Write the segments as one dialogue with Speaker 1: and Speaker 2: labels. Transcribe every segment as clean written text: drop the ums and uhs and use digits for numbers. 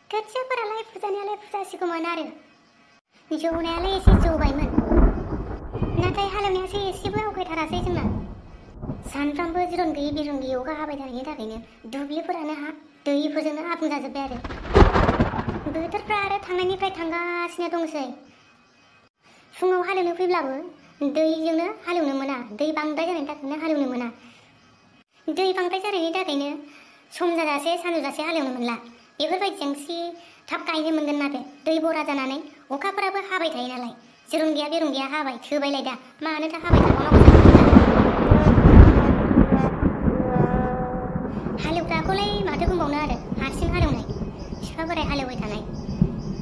Speaker 1: खोथियाफोरालाय फुजानायालाय फुजासिगौमोन आरो जौनायालाय एसे जौबायमोन नाथाय हालेवनायासो एसेबो आवगायथारासै जोंना सानफ्रामबो जिरन गैयै बिरन गैयै अखा हाबाय थानायनि थाखायनो दुब्लिफोरानो दैफोरजोंनो आबुं जाजोब्बाय आरो बोथोरफ्रा आरो थांनायनिफ्राय थांगासिनो दंसै फुङाव हालेवनो फैब्लाबो दैजोंनो हालेवनो मोना दै बांद्राय जानायनि थाखायनो हालेवनो मोना दै बांद्राय जानायनि थाखायनो सम जाजासे सानजौजासे हालेवनो मोनला बेफोरबायदिजों एसे थाब गायनो मोनगोन ना बे दै बरा जानानै अखाफोराबो हाबाय थायो नालाय जिरन गैया बेरन गैया हाबाय थोबायलाय दा मानोथो हाबाय थाबावनांगौ हालेवग्राखौलाय माथो बुंबावनो आरो हारसिं हालेवनाय बिफा बोराय हालेवबाय थानाय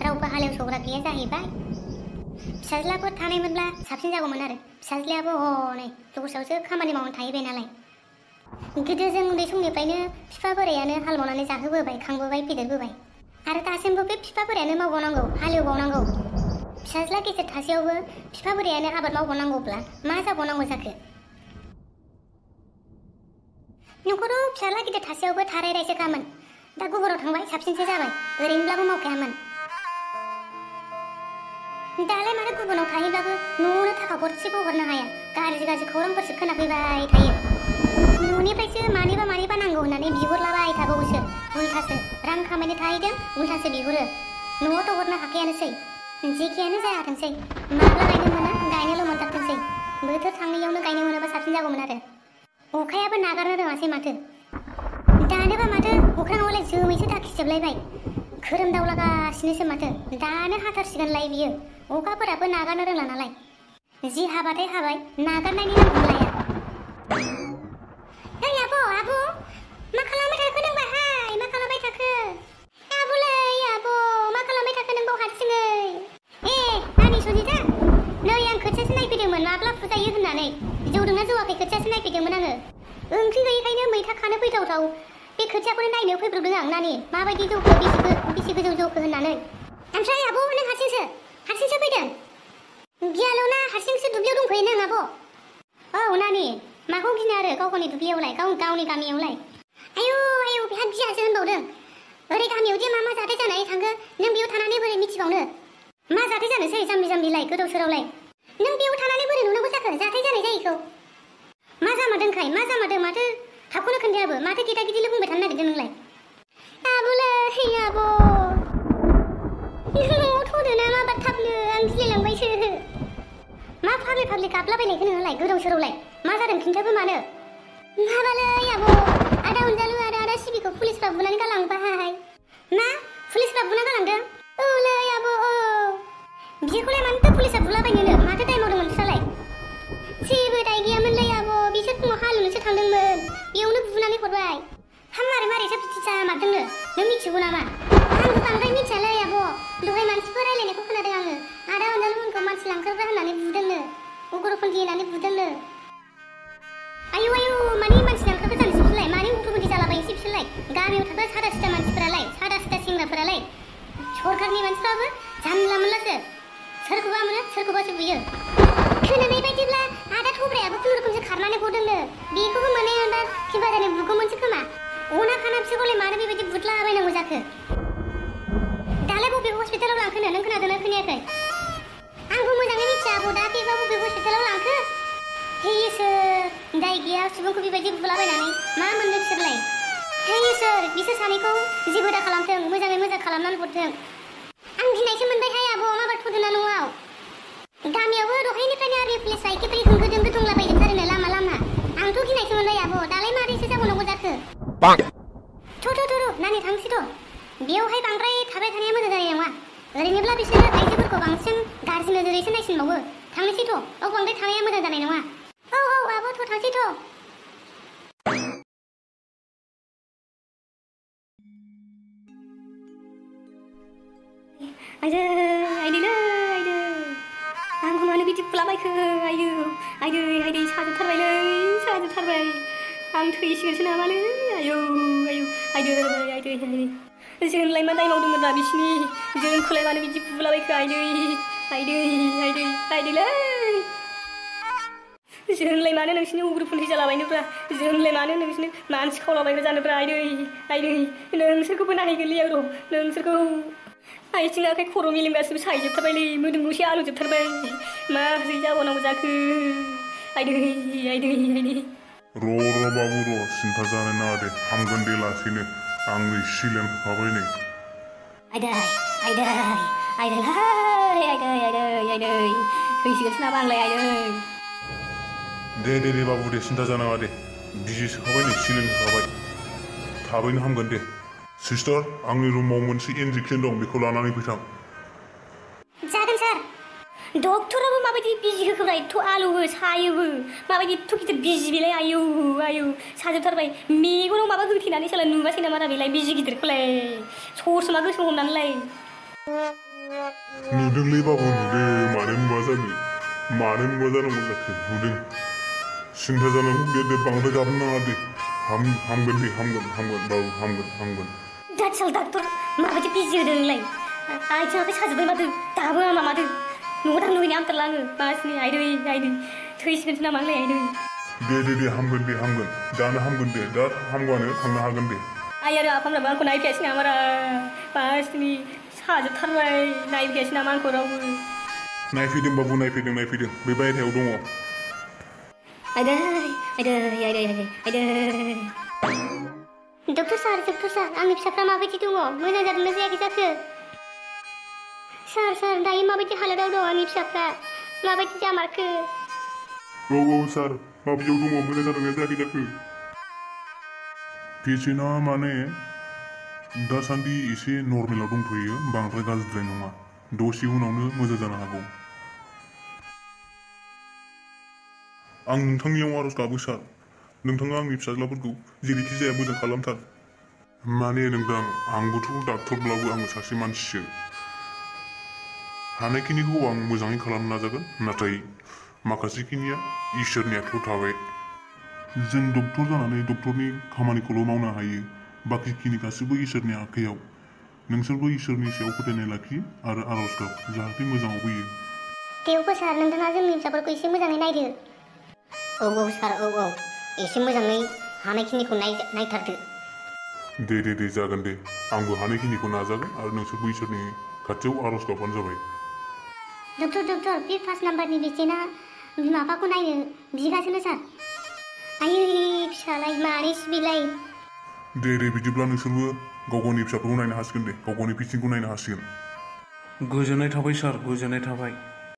Speaker 1: रावबो हालेवसौग्रा गैया जाहैबाय फिसाज्लाफोर थानायमोनब्ला साबसिन जागौमोन आरो फिसाज्लायाबो हनै दस्रायावसो खामानि मावनो थाहैबाय नालाय गोदो जों उन्दै समनिफ्रायनो बिफा बोरायानो हाल मावनानै जाहोबोबाय खांबोबाय फेदेरबोबाय आरो दासिमबो बे बिफा बोरायानो मावबावनांगौ हालेवबावनांगौ फिसाज्ला गेजेर थासेयावबो बिफा बोरायानो आबाद मावबावनांगौब्ला मा जाबावनांगौ जाखो न'खराव फिसाज्ला गिदिर थासेयावबो थारायरायसोखामोन दा गुबुनाव थांबाय साबसिनसो जाबाय ओरैनोब्लाबो मावखायामोन दालाय माथो गुबुनाव थाहैब्लाबो न'आवनो थाखा गरसेबो हरनो हाया गाज्रि गाज्रि खौरांफोरसो खोनाफैबाय थायो न'निफ्रायसो मानिबा नांगौ होननानै बिहरलाबाय थाबावोसो उल्थासो रां खामायनो थाहैदों उल्थासो बिहरो न'आवथ' हरनो हाखायानोसै जेखियानो जायाथोंसै माब्ला गायनो मोनो गायनोल' मोनथारथोंसै बोथोर थांनायावनो गायनो मोनोबा साबसिन जागौमोन आरो अखायाबो नागारनो रोङासै माथो दानोबा माथो अख्राङावलाय जोमैसो दाखिजोबलायबाय खोरोमदावलागासिनोसो माथो दानो हाथारसिगोनलाय बियो अखाफोराबो नागारनो रोंला नालाय जि हाबाथाय हाबाय नागारनायनि नामखौनो लाया ओइ आब' मा खालामबाय थाखो नों बाहाय मा खालामबाय थाखो आब'लै आब' मा खालामबाय थाखो नों बाव हारसिङै ए नानि सनिता नै आं खोथियासो नायफैदोंमोन माब्ला फुजायो होननानै जौदोंना जौवाखै खोथियासो नायफैदोंमोन आङो ओंख्रि गैयैखायनो मैथा खानो फैथावथाव बे खोथियाखौनो नायनो फैब्रबदों आं नानि माबायदि जौखो बेसे गोजौ जौखो होननानै ओमफ्राय आब' नों हारसिंसो फैदों गियाल'ना हारसिंसो दुब्लियाव दंफैयो नों आब' औ नानि माखौ गिनो आरो गावनि दुब्लियावलाय गावनि गामियावलाय आयौ बेहा गियासो होनबावदों ओरै गामियावदि मा जाथाय जानानै थांखो नों बेयाव थानानै बोरै मिथिबावनो मा जाथाय जानोसै जाम्बिलाय गोदाव सोरावलाय नों बेयाव थानानै बोरै नुनांगौ जाखो जाथाय जानाय जायैखौ मा जामारदों माथो थाबखौनो खोन्थायाबो माथो गेदा गिदिल बुंबाय थानो नागिरदों नोंलाय आब'लै आब' न'आव थ'दो ना माबार थाबनो आं गिलायलांबायसो मा फाग्लि गाबलाबायनायखौ नोंलाय गोदाव सोरावलाय मा जादों खिन्थाबो मानो माबालै आब' आदा अनजालु आदा सिबिखौ पुलिसफ्रा बुनानै गालांबाय मा पुलिसफ्रा बुना गालांदों औलै आब' औ बिदिखौलाय मानोथो पुलिसआ बुलाबायनोनो माथो दाय मावदोंमोन बिस्रालाय जेबो दाय गैयामोनलै आब' बिसोर फुङाव हालेवनोसो थांदोंमोन बेयावनो बुनानै हरबाय मारैसो बिदि जामारदोंनो नों मिथिगौ नामा आंबो बांद्राय मिथियालै आब' दहाय मानसिफोर रायलायनायखौ खोनादों आङो आदा अनजालुमोनखौ मानसि लांखारग्रा होननानै बुदोंनो उग्रपन्थी होननानै बुदोंनो आयौ मानि मानसि लांखारग्रा जानोसै बिसोरलाय मानि उग्रपन्थी जालाबायनोसै बिसोरलाय गामियाव थाग्रा सादा सिदा मानसिफोरालाय सादा सिदा सेंग्राफोरालाय सरकारनि मानसिफ्राबो जानला मोनलासो सोरखौबा मोनो सोरखौबासो बुयो खोनानाय बायदिब्ला आदा थब्रायाबो खुनुरुखुमसो खारनानै गदोंनो बेखौबो मोननाय मोनबा किबारानो बुगौमोनसो खोमा अना खाना बिसोरखौलाय मानो बेबायदि बुदलाबायनांगौ जाखो दालाय बबे हस्पिटालाव लांखोनो नों खोनादोंना खोनायाखै आंबो मोजाङै मिथिया आब' दा बेबा बबे हस्पिटालाव लांखो हे इसोर दाय गैया सुबुंखौ बेबायदि बुलाबायनानै मा मोननो बिसोरलाय हे इसोर बिसोर सानैखौ जेबो दा खालामथों मोजाङै मोजां खालामनानै हरथों आं गिनायसो मोनबायहाय आब' माबार थ'दोंना न'आव गामियावबो दहायनिफ्रायनो आरो पुलिसआ एखेबारे होंगो दोंगो दंलाबायजोबथारोनो लामा आंथ' गिनायसो मोनबाय आब' दालाय मारैसो जाबावनांगौ जाखो थ' नानि थांसैथ' बेयावहाय बांद्राय थाबाय थानाया मोजां जानाय नङा ओरैनोब्ला बिसोरो आइजोफोरखौ बांसिन गाज्रि नोजोरैसो नायसिनबावो थांनोसैथ' बांद्राय थानाया मोजां जानाय नङा औ आब' थ' थांसैथ' आइदैलै आंखौ मानो बिदि बुलाबायखो आइदै साजोबथारबाय आं थैसिगोनसो नामालै आयौ आइदै जोंलाय मा दाय मावदोंमोनब्रा बिसिनि जोंखौलाय मानो बिदि बुलाबायखो आइदैलै
Speaker 2: जोंलाय मानो नोंसिनि उग्र फुलि जालाबायनोब्रा जोंलाय मानो नोंसिनि मानसि खावलाबायग्रा जानोब्रा आइदै नोंसोरखौबो नायगोनलै आं र' नोंसोरखौ आथिं आखाइ खर' मेलेम गासिबो सायजोबथारबायलै मोदोम गसे आलौजोबथारबाय माबोरै जाबावनांगौ जाखो आइदै
Speaker 3: र' बाबु र' सिन्था जानो नाङा दे हामगोन दे लासैनो आं नै सिलेन होखाबाय नै
Speaker 2: आइदै थैसिगोनसो नामा आंलाय आइदै
Speaker 3: दे बाबु दे सिन्था जानाङा दे बिजि सोखाबाय नै सिलेन होखाबाय थाबैनो हामगोन दे सिस्टार आंनि रुमाव मोनसे इन्जेक्सन दं बेखौ लानानै फैथां
Speaker 1: जागोन सार
Speaker 2: डक्टराबो माबायदि बिजि होखोब्रा एथ' आलौवो सायोबो माबायदि एथ' गिदिर बिजि बेलाय आयौ साजोबथारबाय मेगनाव माबा होथेनानै साला नुवासै नामा रा बेलाय बिजि गिदिरखौलाय ससमा गोसोम हमनानैलाय
Speaker 3: नुदोंलै बाबु नुदों मानो नुवा जानांगौ जाखो नुदों सिन्था जानांगौ गैया दे बांद्राय गाबनो नाङा दे हामगोन दे हामगोन बाबु हामगोन
Speaker 2: दासाल डक्टर माबायदि बिजि होदों नोंलाय आथिं आखाइ साजोब्बाय माथो दाबो हामा माथो न'आव थांनो लुबैनाया हामथारला आङो मासनि आइदै थैसिगोनसो नामा आंलाय आइदै
Speaker 3: दे हामगोन दानो हामगोन दे दा हामगौआनो थांनो हागोन दे
Speaker 2: आइ आरो आफामोनाबो आंखौ नायफैयासै नामा रा मासनि साजोबथारबाय नायफैयासै नामा आंखौ रावबो
Speaker 3: नायफैदों बाबु नायफैदों बे बायह्रायाव दङ
Speaker 2: आइदै
Speaker 1: डक्टर सार आंनि फिसाफ्रा माबायदि दङ मोजां जादोंना जायाखै जाखो सार दायो माबायदि हालोदाव दं आंनि फिसाफ्रा माबायदि जामारखो
Speaker 3: औ सार माबायदियाव दङ मोजां जादोंना जायाखै जाखो पेसेन्टआ माने दासान्दि एसे नर्मेलाव दंथ'यो बांद्राय गाज्रिद्राय नङा दसे उनावनो मोजां जानो हागौ आं नोंथांनियाव आरज गाबो सार नोंथाङा आंनि फिसाज्लाफोरखौ जेरैखि जाया मोजां खालामथार माने नोंथां आंबोथ' डाक्टरब्लाबो आङो सासे मानसिसो हानायखिनिखौ आं मोजाङै खालामनो नाजागोन नाथाय माखासेखिनिया इसोरनि आखायाव थाबाय जों डक्टर जानानै डक्टरनि खामानिखौल' मावनो हायो बाखिखिनि गासैबो इसोरनि आखायाव नोंसोरबो इसोरनि सायाव फोथायनाय लाखि आरो आरज गाब जाहाथे मोजाङाव फैयो
Speaker 1: थेवबो सार नोंथाङा जोंनि फिसाफोरखौ एसे मोजाङै नायदो औ सार एसे मोजाङै हानायखिनिखौ नायथारदो
Speaker 3: दे जागोन दे आंबो हानायखिनिखौ नाजागोन आरो नोंसोरबो इसोरनि खाथियाव आरज गाबबानो जाबाय
Speaker 1: डक्टर बे 5 नाम्बारनि बेसेना बिमा बिफाखौ नायनो बिगासिनो सार आयै फिसालाय मानै सिबिलाय
Speaker 3: दे बिदिब्ला नोंसोरबो गावनि फिसाफोरखौ नायनो हासिगोन दे गावनि पेसेन्टखौ नायनो हासिगोन
Speaker 4: गोजोननाय थाबाय सार गोजोननाय थाबाय